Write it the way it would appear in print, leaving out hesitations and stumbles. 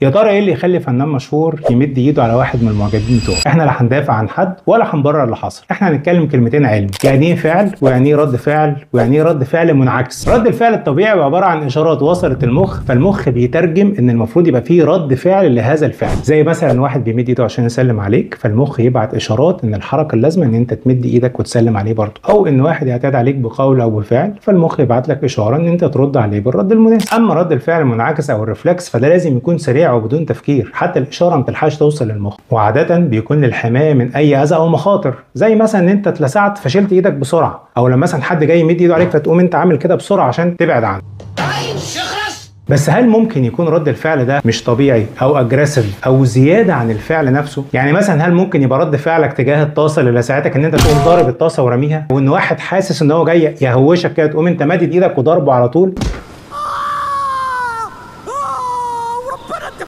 يا ترى ايه اللي يخلي فنان مشهور يمد ايده على واحد من المعجبين بتوعه؟ احنا لا هندافع عن حد ولا هنبرر اللي حصل، احنا هنتكلم كلمتين علم، يعني ايه فعل ويعني ايه رد فعل ويعني ايه رد فعل منعكس. رد الفعل الطبيعي عبارة عن اشارات وصلت المخ، فالمخ بيترجم ان المفروض يبقى فيه رد فعل لهذا الفعل. زي مثلا واحد بيمد ايده عشان يسلم عليك، فالمخ يبعت اشارات ان الحركة اللازمة ان انت تمد ايدك وتسلم عليه برضه، او ان واحد يعتاد عليك بقول او بفعل، فالمخ يبعت لك اشارة ان انت ترد عليه بالرد المناسب. اما رد الفعل المنعكس او ال reflex فده لازم يكون سريع وبدون تفكير، حتى الاشارة ما تلحقش توصل للمخ، وعاده بيكون للحماية من اي اذى او مخاطر، زي مثلا ان انت اتلسعت فشلت ايدك بسرعة، او لما مثلا حد جاي يمد ايده عليك فتقوم انت عامل كده بسرعة عشان تبعد عنه. بس هل ممكن يكون رد الفعل ده مش طبيعي او aggressive او زيادة عن الفعل نفسه؟ يعني مثلا هل ممكن يبقى رد فعلك تجاه الطاسه اللي لسعتك ان انت تقوم ضارب الطاسه ورميها، وان واحد حاسس ان هو جاي يهوشك كده تقوم انت مادد ايدك وضربه على طول؟